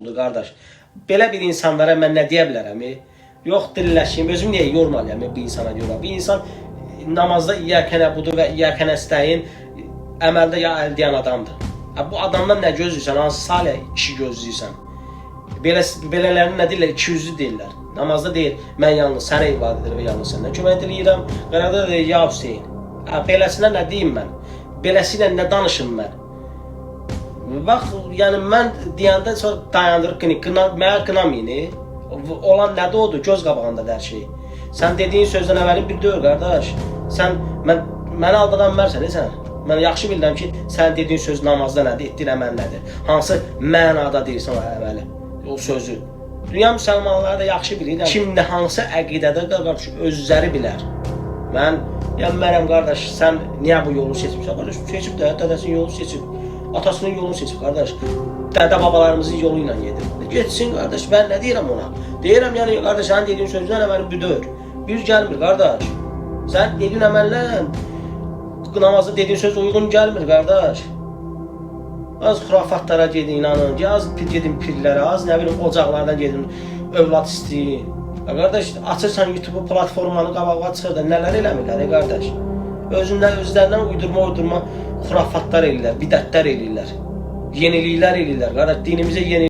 Qardaş. Belə bir insanlara mən nə deyə bilərəm? Yox dilləşim, özüm niyə yormalıyam bu insana görə? Bu insan namazda iyyəkə nəbudu və iyyəkə nəstəyin, əməldə ya əl deyən adamdır. Ha, bu adamdan nə gözləyirsən? Hansı salih kişi gözləyirsən? Belə belələrini nə deyirlər? İkiyüzlü deyirlər. Namazda deyir, mən yalnız sənə ibadət edirəm və yalnız səndən kömək diləyirəm. Qərarda deyir, ya Hüseyn. Ha, beləsinə nə deyim mən? Beləsi ilə nə danışım mən? Bax, yəni mən deyəndə sonra dayandırıb qına, mənə qınamayın. Olan nədir odur, göz qabağındadır hər şey. Sən dediyin sözdən əvvəlin bir deyil qardaş. Sən məni aldadan mərsən, sən. Mən yaxşı bilirəm ki, sən dediyin söz namazda nədir, etdiyin əməl nədir? Hansı mənada deyirsən o əməli, o sözü. Dünya müsəlmanları da yaxşı bilir. Kim nə hansı əqidədə qardaş özləri bilər. Mən yəni mərəm qardaş, sən niyə bu yolu seçmisən? Qardaş, seçib də, dədəsinin yolu seçib. Atasının yolunu seçib qardaş. Dədə babalarımızın yolu ilə gedir. Getsin qardaş, mən nə deyirəm ona? Deyirəm yəni qardaş, sənin dediyin sözdən əməli büdür. Bir gəlmir qardaş. Sən dediyin əməllə namazda dediyin söz uyğun gəlmir qardaş. Az xurafatlara gedin, inanın. Az gedin pirlərə, az nə bilim ocaqlardan gedin, övlad istəyin. Ya qardaş, açırsan YouTube platformanı qabağa çıxır da nələr eləmirlər qardaş. Özündən özlərindən uydurma xurafatlar eləyirlər, bidətlər eləyirlər. Yeniliklər eləyirlər. Qardaş, dinimizə yeni